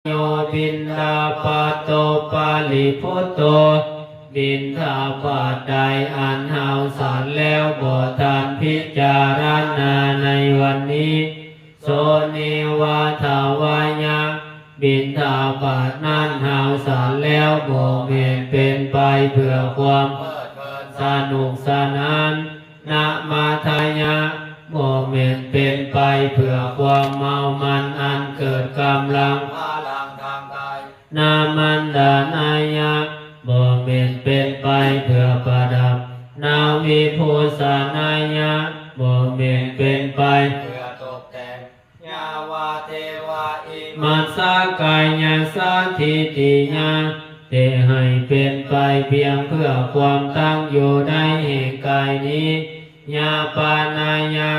ໂຍ ບິນທາບາໂຕ ປະລິພຸດໂຕ ບິນທາບາດໃດອັນເຮົາສັນແລ້ວບໍ່ທັນພິຈາລະນາໃນວັນນີ້ ໂສ ເນວະ ທາວາຍະ ບິນທາບາດນັ້ນເຮົາສັນແລ້ວບໍ່ແມ່ນເປັນໄປເພື່ອຄວາມເພີດເພີນສະໜຸກສະໜານ ນະມາທາຍະ ບໍ່ແມ່ນເປັນໄປເພື່ອຄວາມເມົາມັນອັນເກີດກຳລັງພະລັງທາງກາຍ ນະມັນດານາຍະ ບໍ່ແມ່ນເປັນໄປເພື່ອປະດັບ ນະວິພູສະນາຍະ ບໍ່ແມ່ນເປັນໄປເພື່ອຕົກແຕ່ງ ຍາວະເທວະອິມັດສະກາຍະສະຖິຕິຍາ ແຕ່ໃຫ້ເປັນໄປພຽງເພື່ອຄວາມຕັ້ງຢູ່ໃນແຫ່ງກາຍນີ້ ຍາປານາຍະ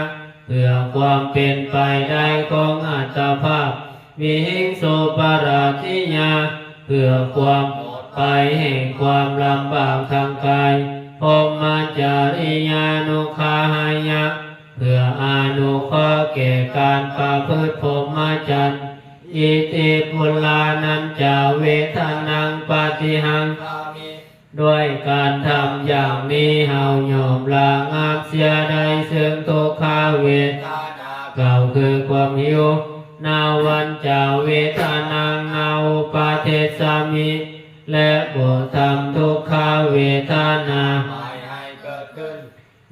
ເພື່ອຄວາມເປັນໄປໄດ້ຂອງອັດຕະພາບ ວິຫິງສຸປາທິຍາ ເພື່ອຄວາມໝົດໄປແຫ່ງຄວາມລຳບາກທາງກາຍ ພົມມະຈາຣິຍານຸຄາຫາຍະ ເພື່ອອະນຸເຄາະແກ່ການປະພຶດພົມມະຈັນ ອິຕິປຸລານັນຈາເວທະນັງປະຕິຮັງຄາມິ ດ້ວຍການທຳຢ່າງນີ້ເຮົາຍອມລະງັບເສຍໄດ້ເຊິ່ງທຸກຂະເວທະນາເກົ່າຄືຄວາມຫິວ ນະວັນຈາເວທະນັງນະອຸປະເທດສາມິ ແລະບໍ່ທຳທຸກຂະເວທະນາໃໝ່ໃຫ້ເກີດຂຶ້ນ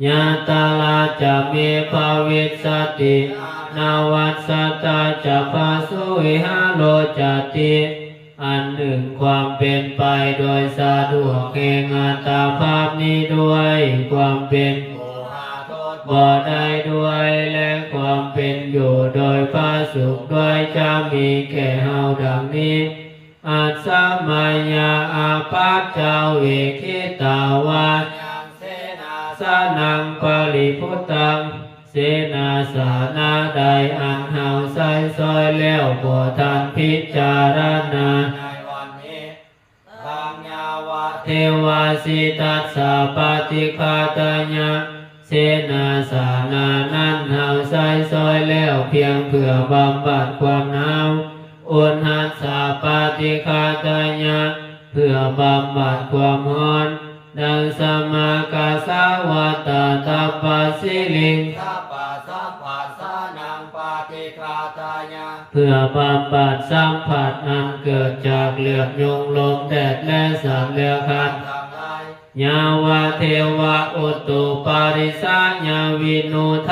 ຍາຕະລາຈະເມພະວິສະຕິ ອານະວັດສະຕາຈະພະສຸວິຫາໂລຈະຕິ ອັນໜຶ່ງຄວາມເປັນໄປໂດຍສະດວກແຫ່ງອັດຕະພາບນີ້ດ້ວຍຄວາມເປັນຜູ້ຫາໂທດບໍ່ໄດ້ດ້ວຍ ແລະຄວາມເປັນຢູ່ໂດຍຜະສຸກດ້ວຍ ຈະມີແກ່ເຮົາດັ່ງນີ້ ອັດສະມາຍາອາປັດຈາເວຄິຕາວາ ຍັງເສນາສະນັງປະລິພຸດຕັງ ເສນາສະນະໃດອັນເຮົາໃຊ້ຊ່ອຍແລ້ວບໍ່ທັນພິຈາລະນາໃນວັນນີ້ ທັງຍາວະເທວາສິຕັດສະປະຕິຄາຕາຍະ ເສນາສະນະນັ້ນເຮົາໃຊ້ຊ່ອຍແລ້ວພຽງເພື່ອບຳບັດຄວາມໜາວ ອຸນຫັດສະປະຕິຄາຕາຍະ ເພື່ອບຳບັດຄວາມຮ້ອນ ດັ່ງສະມາກະສະວັດຕະຕັບປະສິລິງ ສະປະສະພັດສະນັງປະຕິຄາຕາຍະ ເພື່ອບຳບັດສຳຜັດອັນເກີດຈາກເລືອດຍຸງ ລົມແດດ ແລະສັດເລືອກຄານທັງຫຼາຍ ຍາວະເທວະອຸຕຸປາຣິສະຍາວິນູ